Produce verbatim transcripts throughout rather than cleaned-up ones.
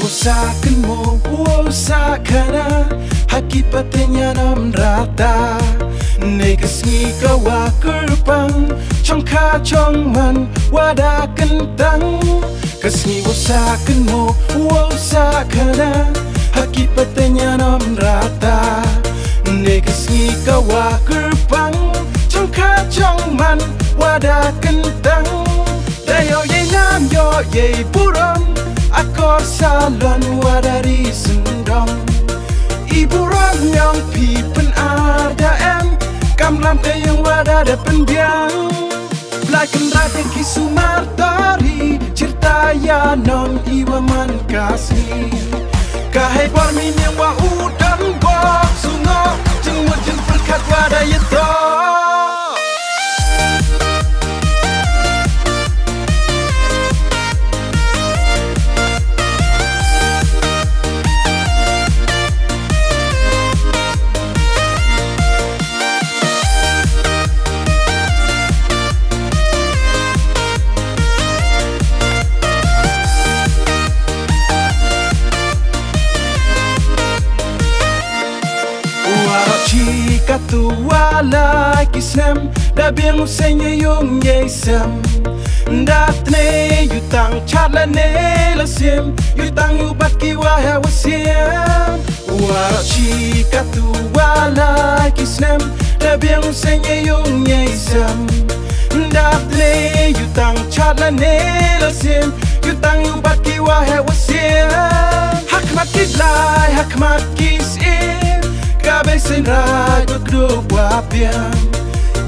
Sa kynmaw, wow sa khana, ha ki pateng ïalam rta. Ne ka sngi ka wa kyrpang, chong kha chong man, wa da kyntang. Ka sngi wow sa kynmaw, wow sa khana, ha ki pateng ïalam rta. Ne ka sngi ka wa kyrpang, chong kha chong man, wa da kyntang. Da ïoh ïa nam ïoh ïa burom, akor salon wa da ri syndong. I burom ïong phi pynarta em, kam lam ka ïong wa da da pynbiang. Blai Kynrad da ki sumar tori, jyrta ïa nam i wa man ka sngi. Ka hei bor mi niang wa u don bok, sungo, jingmut jingpyrkhat wa da ïa to. Waroh chi katto wa la ki snem, da biang u seng ïa yung ïa sem. Da tne yu tang chat lane la sim, yu tang yu bat ki wa heh wa siem. Waroh chi katto wa la ki snem, da biang u seng ïa yung ïa sem. Da tne yu tang chat lane la sim, yu tang yu bat ki wa heh wa siem. Ha khmat ki Blai, ha khmat ki Syiem, ka bei seng raid wa kdup wa biang.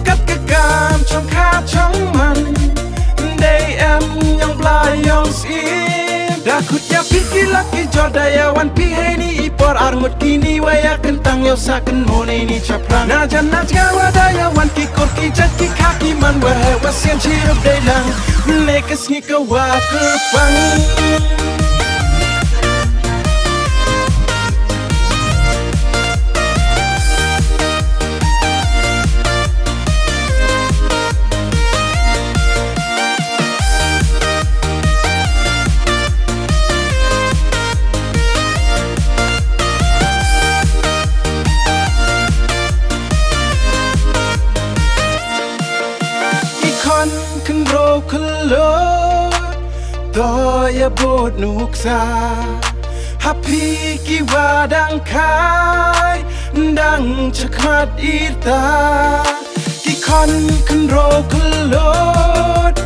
Kat ka kam chong kha chong man, dei em ïong Blai ïong Syiem. Da kut ïa phi ki lak ki jor da ïa wan phi heini i por ar ngut kini wa ïa kyntang ïa u sa kynmaw neini chaphrang. Na jan na jngai wa da ïa wan ki kur ki jait ki kha ki man wa heh wa siem chirup dei lang. Ne ka sngi ka wa kyrpang. Ki khon khynraw khyllood, to ïa bud nuksa. Ha phi ki wa dang khai, dang chakhmat ïrta. Ki khon khynraw khyllood,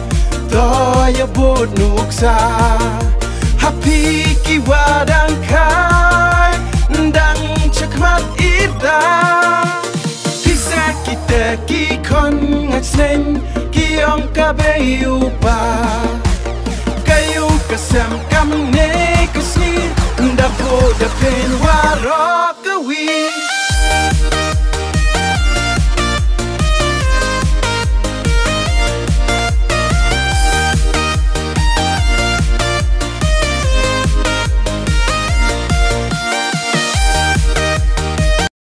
to ïa bud nuksa. Ha phi ki wa dang khai, dang chakhmat ïrta. Pisa kita ki khon ngait sneng, ki ong ka bei u pa. Ka ïu ka sem